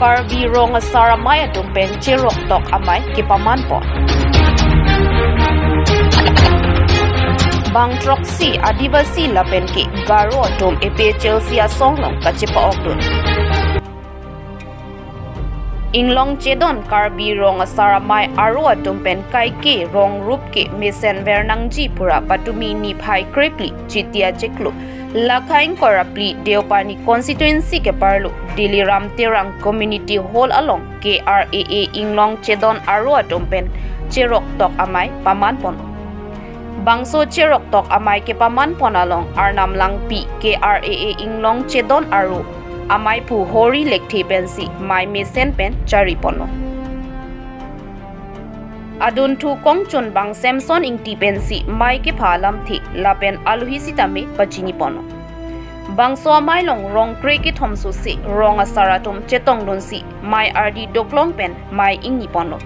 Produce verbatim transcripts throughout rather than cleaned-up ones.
Karbi Rong Asar Amei atum pen cheroktok amei kepaman pon. Bang throksi Adivasi lapen ke Garo atum A P H L C asong along kachepa-okdun. Inglong chedon Karbi Rong Asar Amei aro atum pen kaike rong rup kemesen ver nangji pura patumi niphai krephli Jitia chiklo, lakha ingkoi ra phli Deopani constituency keparlo Diliram Terang Community Hall along K R A A Inglong chedon aro atum pen cheroktok amei paman pon. Bangso cheroktok amei kepaman pon along Arnam Langpi K R A A Inglong chedon aro ameiphu Hori Lekthe pensi mei mesen pen chari ponlo. Adunthu kongchunbang Samson Ingti pensi mei kepha alamthe lapen aluhi sitame pachini ponlo. Bangso amei along rong kre kethom sose rong asar atum chetongdunsi mei ardi doklong pen mei ingni ponlo.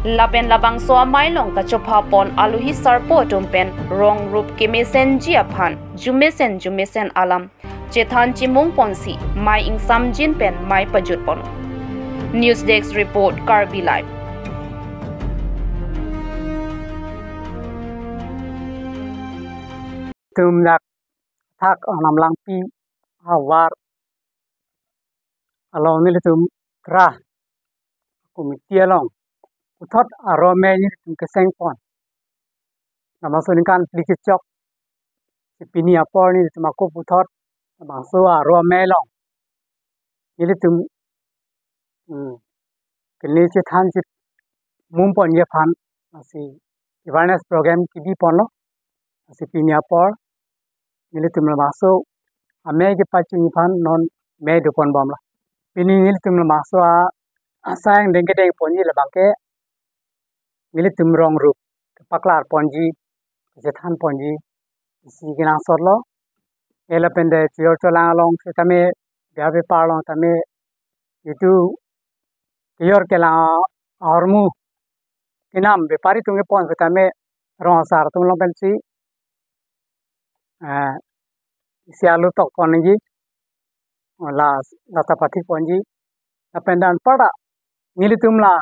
Lapen labangso amei along kachopha pon aluhi sarpo atum pen rong rup kemesenji aphan jumesen jumesen alam chethan chimung ponsi mei ingsamjin pen mei pajut pon. News Desk Report, Karbi Live. Tum dak thak Arnam Langpi havar along nelitum KRA committee along puthot aro amei nelitum keseng pon. Labangso ningkan phli kechok si pini apor nelitum ako puthot labangso aro amei along nelitum, hmm, kene chethan chimung ponji aphan lasi awareness program kebi ponlo. Lasi pini apor nelitum labangso amei kepachunji aphan non mei do pon bomlo. Pini nelitum labangso a asai angdeng kedeng ponji labang ke nelitum rong rup kepaklar ponji, kachethan ponji isi kenangsotlo. Lapen de chejor cholang along sitame, bia bepar along tame, itum kejor kelang ahormu kenam bepari atum kepon sitame rong asar atum along pensi, eh, isi alu tok ponji, la, lata pathik ponji. Lapen dan pada nelitum la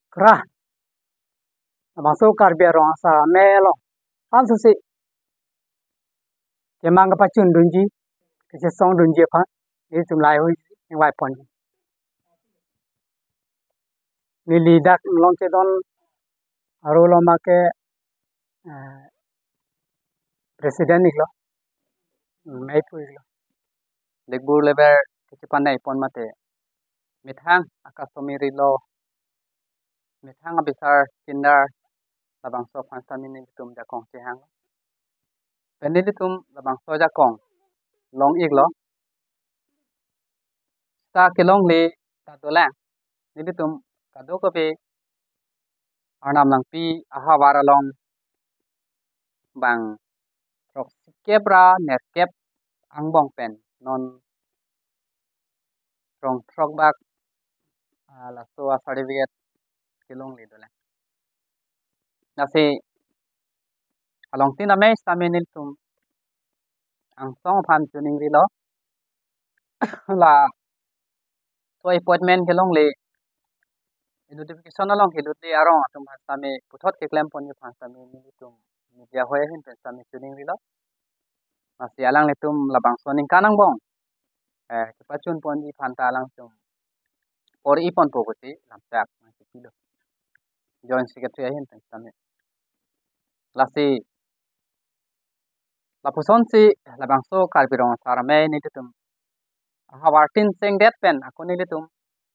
KRA, labangso Karbi Rong Asar Amei along, pan susi kemang kepachundunji, kachesongdunji aphan nelitum lahei hui ningvai ponji. Neli dak Inglong chedon aro loma ke, eh, president iklo, meiphu iklo. Lekbur leber kechepanei pon mate methang akasomiri lo, methang abisar kindar labangso aphan sitame nelitum jakong chehang. Pen nelitum labangso jakong long iklo. Seta kelongle ta dolang. Nelitum kadokave Arnam Langpi ahavar along bang throksikep ra nerkep angbong pen non rong throk bak, ah, laso a certificate kelongle dolang. Lasi alongtin amei sitame nelitum angsong aphan choningrilo. Laso appointment kelongle, notification along kelongle arong atum aphan sitame puthot keklem ponji aphan sitame nelitum media hoi ahin pen sitame choningrilo. Lasi alanglitum labangso ningkan angbong, eh, kepachun ponji aphan ta alangtum por-i ponpo pusi lamchak nangkepilo, Joint Secretary ahin pen sitame. Lasi lapusonsi labangso Karbi Rong Asar Amei nelitum ahavar tin chengdet pen ako nelitum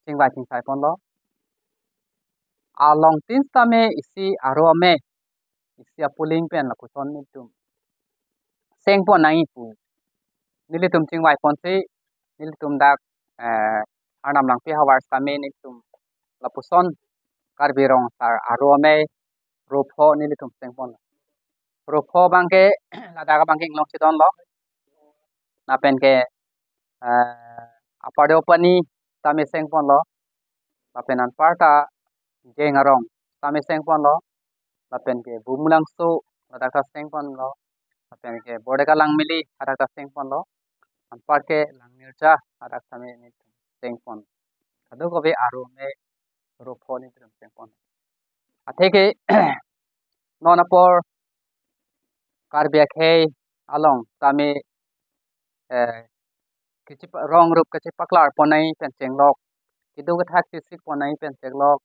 chingvai chingsai ponlo. Alongtin sitame isi aro amei, isi apuling pen lapuson nelitum seng pon nangji pu nelitum chingvai ponsi nelitum dak, eh, Arnam Langpi ahavar sitame nelitum lapuson Karbi Rong Asar aro amei ropho nelitum seng pon. Ropho abang ke ladak abang ke Inglong chedon lo. Lapen ke, eh, Upper Deopani sitame seng ponlo. Lapen anparta Jeng Arong sitame seng ponlo. Lapen ke Bumulangso ladak ta seng ponlo. Lapen ke Bordeka Langmili ladak ta seng ponlo. Anpar ke Langmirja ladak sitame nelitum chengpon. Kadokave arum me ropho nelitum chengpon. Atheke non apor Karbi akhei along tame, eh, kechepa-, rong rup kachepaklar ponnai pen chenglok, kedo kethak chesik ponnai pen chenglok,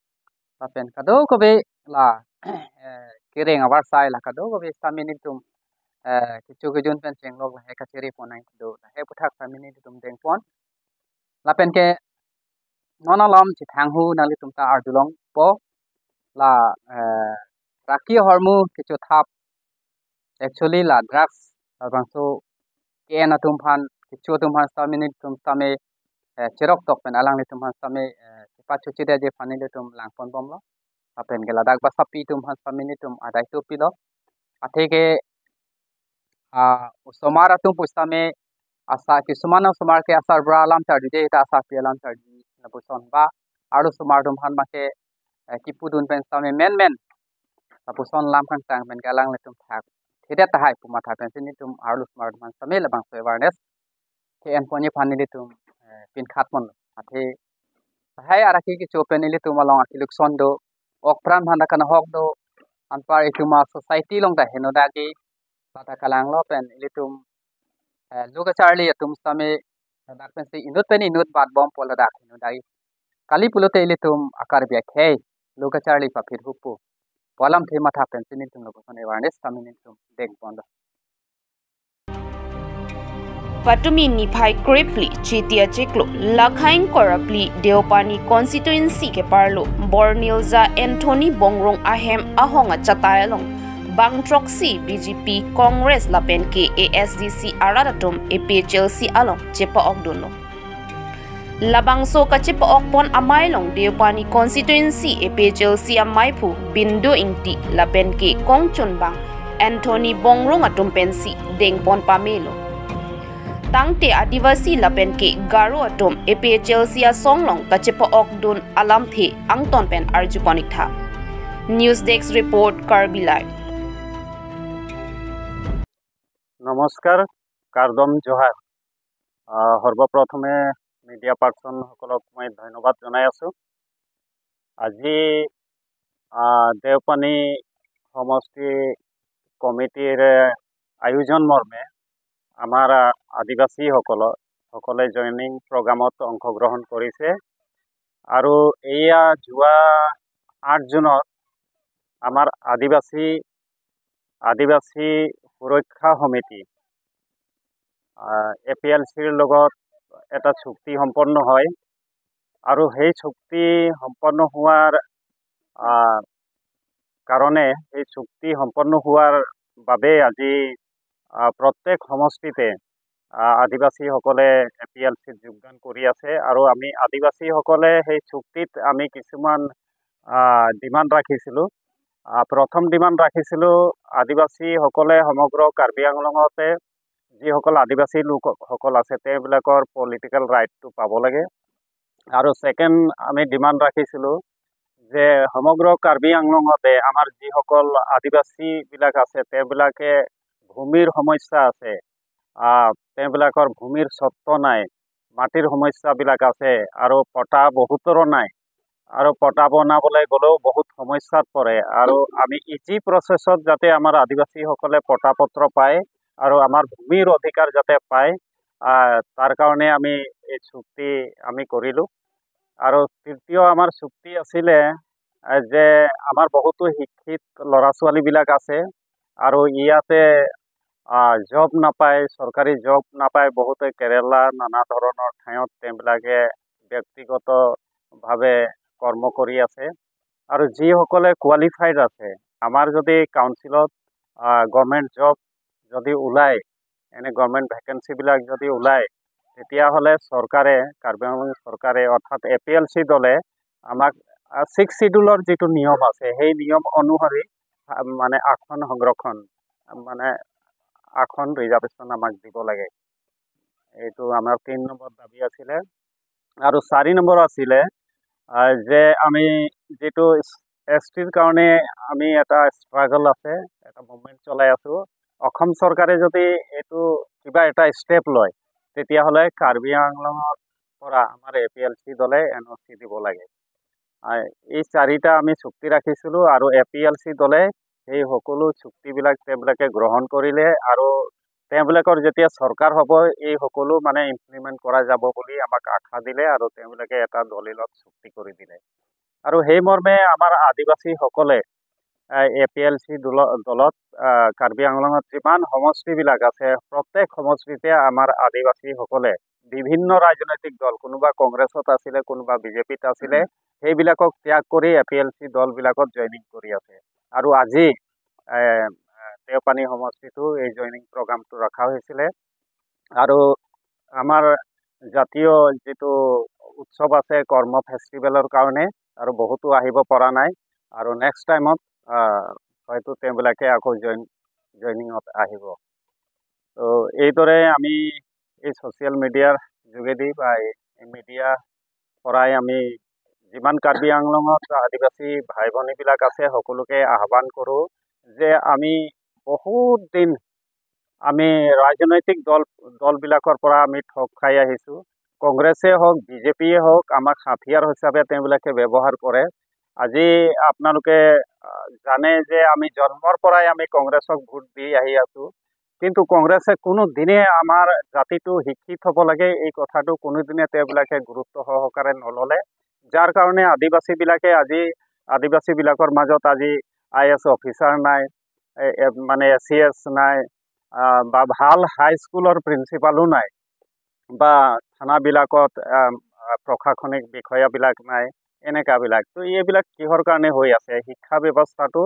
lapen kadokave la, eh, kereng avarsai la kadokave sitame nelitum, eh, kecho kejun pen chenglok lahei kachere ponnai kedo lahei aphuthak sitame nelitum dengpon. Lapen ke non alam chethanghu nanglitum ta arjulongpo la, eh, raki ahormu kechothap, actually la drugs labangso ke-en atum aphan, kecho atum aphan sitame nelitum sitame, eh, cherok tok pen alanglitum aphan sitame, eh, chepachochedetji aphan nelitum langponbomlo. Lapen ke ladak basapi atum aphan sitame nelitum adai topilo. Atheke, ah, osomar atum pusitame asa, kisuman osomar ke asarbura alam charjude, ta asarpi alam charju lapuson ba arlo osomar atum aphan make, eh, kipudun pen sitame menmen lapuson alam kangtang pen ke alanglitum thakthedet tahai pu matha pensi nelitum arlo osomar atum aphan sitame labangso awareness ke-en ponji aphan nelitum, eh, pinkhatpon. Athe tahai araki kecho pen ilitum along akilukson do, ok pran aphan ta kanahok do, anpar itum a-society along ta henodak-i, la ta kalanglo pen ilitum, eh, lo kacharli atum sitame ladak pensi inut pen inut batbompo ladak henodak-i. Kali pulote ilitum a-Karbi akhei lo kacharli paphit hupo pu alamthe matha pensi nelitum lapuson awareness sitame nelitum dengponlo. Patumi niphai krephli Chetia chiklo Lakhaing Korapli Deopani constituency keparlo Bornilja Anthony Bongrung ahem ahong achatai along bang throksi B J P, Congress lapen ke A S D C arat atum A P H L C along chepa-okdunlo. Labangso kachepa-okpon amei along Deopani constituency A P H L C ameiphu Bindu Ingti lapen ke kongchunbang Anthony Bongrung atum pensi dengpon pamelo. Tangte Adivasi lapen ke Garo atum A P H L C asong along kachepa-okdun alamthe angton pen arjupon-iktha. News Desk Report, Karbi Live. নমস্কাৰ, কাৰ্দম জোহাৰ। আহ, সৰ্বপ্ৰথমে মিডিয়া পাৰ্চনসকলক মই ধন্যবাদ জনাই আছো। আজি, আহ, দেওপানী সমষ্টি কমিটিৰ আয়োজন মৰ্মে আমাৰ, আহ, আদিবাসীসকলৰ, সকলে জইনিং প্ৰগ্ৰামত অংশগ্ৰহণ কৰিছে আৰু এয়া যোৱা আঠ জুনত আমাৰ আদিবাসী, আদিবাসী সুৰক্ষা সমিতি, আহ, এ পি এল চিৰ লগত এটা চুক্তি সম্পন্ন হয় আৰু সেই চুক্তি সম্পন্ন হোৱাৰ, আহ, কাৰণে, সেই চুক্তি সম্পন্ন হোৱাৰ বাবে আজি, আহ, প্ৰত্যেক সমষ্টিতে, আহ, আদিবাসীসকলে এ পি এল চিত যোগদান কৰি আছে আৰু আমি আদিবাসীসকলে সেই চুক্তিত আমি কিছুমান, আহ, ডিমাণ্ড ৰাখিছিলো। আহ, প্ৰথম ডিমাণ্ড ৰাখিছিলো আদিবাসীসকলে সমগ্ৰ কাৰ্বি আংলঙতে যিসকল আদিবাসী লোকসকল আছে, তেওঁবিলাকৰ পলিটিকেল ৰাইটটো পাব লাগে। আৰু ছেকেণ্ড, আমি ডিমাণ্ড ৰাখিছিলো যে সমগ্ৰ কাৰ্বি আংলঙতে আমাৰ যিসকল আদিবাসীবিলাক আছে, তেওঁবিলাকে ভূমিৰ সমস্যা আছে, আহ, তেওঁবিলাকৰ ভূমিৰ স্বত্ব নাই, মাটিৰ সমস্যাবিলাক আছে আৰু পটা বহুতৰো নাই আৰু পটা বনাবলৈ গ'লেও বহুত সমস্যাত পৰে আৰু আমি ইজি প্ৰচেছত যাতে আমাৰ আদিবাসীসকলে পটা পত্ৰ পায় আৰু আমাৰ ভূমিৰ অধিকাৰ যাতে পায়, আহ, তাৰ কাৰণে আমি এই চুক্তি আমি কৰিলো। আৰু তৃতীয় আমাৰ চুক্তি আছিলে, আহ, যে আমাৰ বহুতো শিক্ষিত ল'ৰা ছোৱালীবিলাক আছে আৰু ইয়াতে, আহ, জব নাপায়, চৰকাৰী জব নাপায়, বহুতে কেৰেলা নানা ধৰণৰ ঠাইত তেওঁবিলাকে ব্যক্তিগতভাৱে কৰ্ম কৰি আছে আৰু যিসকলে কোৱালিফাইড আছে, আমাৰ যদি কাউন্সিলত, আহ, গভৰ্ণমেণ্ট জব যদি ওলায়, এনে গভৰ্ণমেণ্ট ভেকেঞ্চিবিলাক যদি ওলায়, তেতিয়াহ'লে চৰকাৰে, কাৰ্বি আংলং চৰকাৰে অৰ্থাৎ এ পি এল চি দলে আমাক, আহ, ছিক্স শ্বিডিউলৰ যিটো নিয়ম আছে, সেই নিয়ম অনুসৰি, আহ, মানে আসন সংৰক্ষণ, মানে আসন ৰিজাৰ্ভেশ্যন আমাক দিব লাগে। এইটো আমাৰ তিনি নম্বৰ দাবী আছিলে। আৰু চাৰি নম্বৰ আছিলে, আহ, যে আমি যিটো এছ টিৰ কাৰণে আমি এটা ষ্ট্ৰাগল আছে, এটা মুভমেণ্ট চলাই আছো। অসম চৰকাৰে যদি এইটো কিবা এটা ষ্টেপ লয়, তেতিয়াহ'লে কাৰ্বি আংলঙত পৰা আমাৰ এ পি এল চি দলে এন অ' চি দিব লাগে। আ, এই চাৰিটা আমি চুক্তি ৰাখিছিলো আৰু এ পি এল চি দলে সেই সকলো চুক্তিবিলাক তেওঁলোকে গ্ৰহণ কৰিলে আৰু তেওঁলোকৰ যেতিয়া চৰকাৰ হ'ব, এই সকলো মানে ইমপ্লিমেণ্ট কৰা যাব বুলি আমাক আশা দিলে আৰু তেওঁলোকে এটা দলিলত চুক্তি কৰি দিলে। আৰু সেই মৰ্মে আমাৰ আদিবাসীসকলে এ পি এল চি দল-, দলত, আহ, কাৰ্বি আংলঙত যিমান সমষ্টিবিলাক আছে, প্ৰত্যেক সমষ্টিতে আমাৰ আদিবাসীসকলে বিভিন্ন ৰাজনৈতিক দল, কোনোবা কংগ্ৰেছত আছিলে, কোনোবা বি জে পিত আছিলে, সেইবিলাকক ত্যাগ কৰি এ পি এল চি দলবিলাকত জইনিং কৰি আছে। আৰু আজি, এ, দেওপানী সমষ্টিতো এই জইনিং প্ৰগ্ৰামটো ৰখা হৈছিলে। আৰু আমাৰ জাতীয় যিটো উৎসৱ আছে কৰ্ম ফেষ্টিভেলৰ কাৰণে, আৰু বহুতো আহিব পৰা নাই, আৰু নেক্সট টাইমত, আহ, হয়তো তেওঁবিলাকে আকৌ জইন, জইনিঙত আহিব। তো এইদৰে আমি এই ছ'চিয়েল মিডিয়াৰ যোগেদি বা এই মিডিয়া পৰাই আমি যিমান কাৰ্বি আংলঙত আদিবাসী ভাই ভনীবিলাক আছে, সকলোকে আহ্বান কৰোঁ যে আমি বহুত দিন আমি ৰাজনৈতিক দল, দলবিলাকৰ পৰা আমি ঠগ খাই আহিছোঁ। কংগ্ৰেছে হওক, বি জে পিয়ে হওক, আমাক হাথিয়াৰ হিচাপে তেওঁবিলাকে ব্যৱহাৰ কৰে। আজি আপোনালোকে, আহ, জানে যে আমি জন্মৰ পৰাই আমি কংগ্ৰেছক ভোট দি আহি আছোঁ। কিন্তু কংগ্ৰেছে কোনো দিনে আমাৰ জাতিটো শিক্ষিত হ'ব লাগে, এই কথাটো কোনোদিনে তেওঁবিলাকে গুৰুত্ব সহকাৰে নল'লে, যাৰ কাৰণে আদিবাসীবিলাকে আজি, আদিবাসীবিলাকৰ মাজত আজি আই এ এছ অফিচাৰ নাই, এ, এ, মানে এ চি এছ নাই, আহ, বা ভাল হাইস্কুলৰ প্ৰিন্সিপালো নাই, বা থানাবিলাকত, আহ, প্ৰশাসনিক বিষয়াবিলাক নাই, এনেকাবিলাক। তো এইবিলাক কিহৰ কাৰণে হৈ আছে? শিক্ষা ব্যৱস্থাটো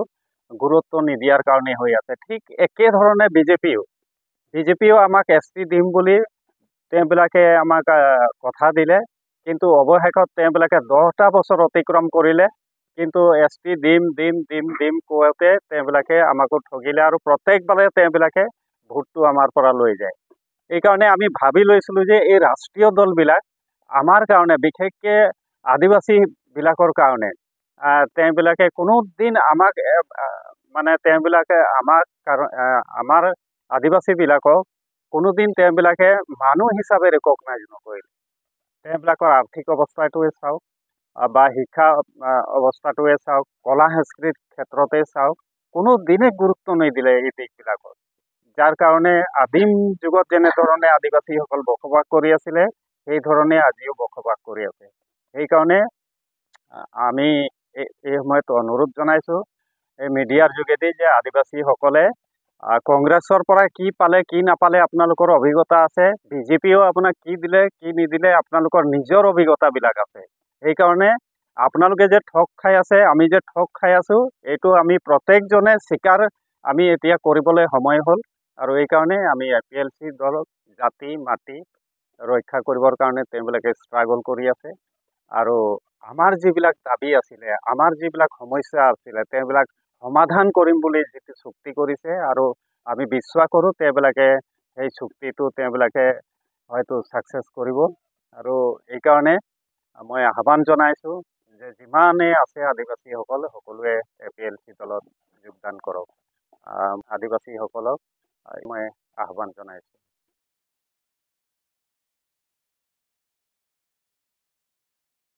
গুৰুত্ব নিদিয়াৰ কাৰণে হৈ আছে। ঠিক একেধৰণে বি জে পিও, বি জে পিও আমাক এছ টি দিম বুলি তেওঁবিলাকে আমাক, আহ, কথা দিলে, কিন্তু অৱশেষত তেওঁবিলাকে দহটা বছৰ অতিক্ৰম কৰিলে, কিন্তু এছ টি দিম, দিম, দিম, দিম কওঁতে তেওঁবিলাকে আমাকো ঠগিলে আৰু প্ৰত্যেকবাৰে তেওঁবিলাকে ভোটটো আমাৰ পৰা লৈ যায়। এইকাৰণে আমি ভাবি লৈছিলোঁ যে এই ৰাষ্ট্ৰীয় দলবিলাক আমাৰ কাৰণে, বিশেষকৈ আদিবাসীবিলাকৰ কাৰণে, আহ, তেওঁবিলাকে কোনো দিন আমাক, এ, আহ, মানে, তেওঁবিলাকে আমাক কাৰ-, আহ, আমাৰ আদিবাসীবিলাকক কোনোদিন তেওঁবিলাকে মানুহ হিচাপে ৰেকগনাইজ নকৰিলে। তেওঁবিলাকৰ আৰ্থিক অৱস্থাটোৱে চাওক, আহ, বা শিক্ষা, আহ, অৱস্থাটোৱে চাওক, কলা সংস্কৃতিৰ ক্ষেত্ৰতে চাওক, কোনো দিনে গুৰুত্ব নিদিলে এই দিশবিলাকত। যাৰ কাৰণে আদিম যুগত যেনেধৰণে আদিবাসীসকল বসবাস কৰি আছিলে, সেই ধৰণে আজিও বসবাস কৰি আছে। সেইকাৰণে, আহ, আমি এই, এই সময়ত অনুৰোধ জনাইছো এই মিডিয়াৰ যোগেদি যে আদিবাসীসকলে, আহ, কংগ্ৰেছৰ পৰা কি পালে, কি নাপালে আপোনালোকৰ অভিজ্ঞতা আছে, বি জে পিয়েও আপোনাক কি দিলে, কি নিদিলে আপোনালোকৰ নিজৰ অভিজ্ঞতাবিলাক আছে। সেইকাৰণে আপোনালোকে যে ঠগ খাই আছে, আমি যে ঠগ খাই আছো, এইটো আমি প্ৰত্যেকজনে স্বীকাৰ আমি এতিয়া কৰিবলৈ সময় হ'ল। আৰু এইকাৰণে আমি এ পি এল চি দলক জাতি, মাটি ৰক্ষা কৰিবৰ কাৰণে তেওঁবিলাকে ষ্ট্ৰাগল কৰি আছে। আৰু আমাৰ যিবিলাক দাবী আছিলে, আমাৰ যিবিলাক সমস্যা আছিলে, তেওঁবিলাক সমাধান কৰিম বুলি যিটো চুক্তি কৰিছে, আৰু আমি বিশ্বাস কৰোঁ তেওঁবিলাকে সেই চুক্তিটো তেওঁবিলাকে হয়তো ছাকচেছ কৰিব। আৰু এইকাৰণে মই আহ্বান জনাইছোঁ যে যিমানে আছে আদিবাসীসকল, সকলোৱে এ পি এল চি দলত যোগদান কৰক। আহ, আদিবাসীসকলক, আহ, মই আহ্বান জনাইছোঁ।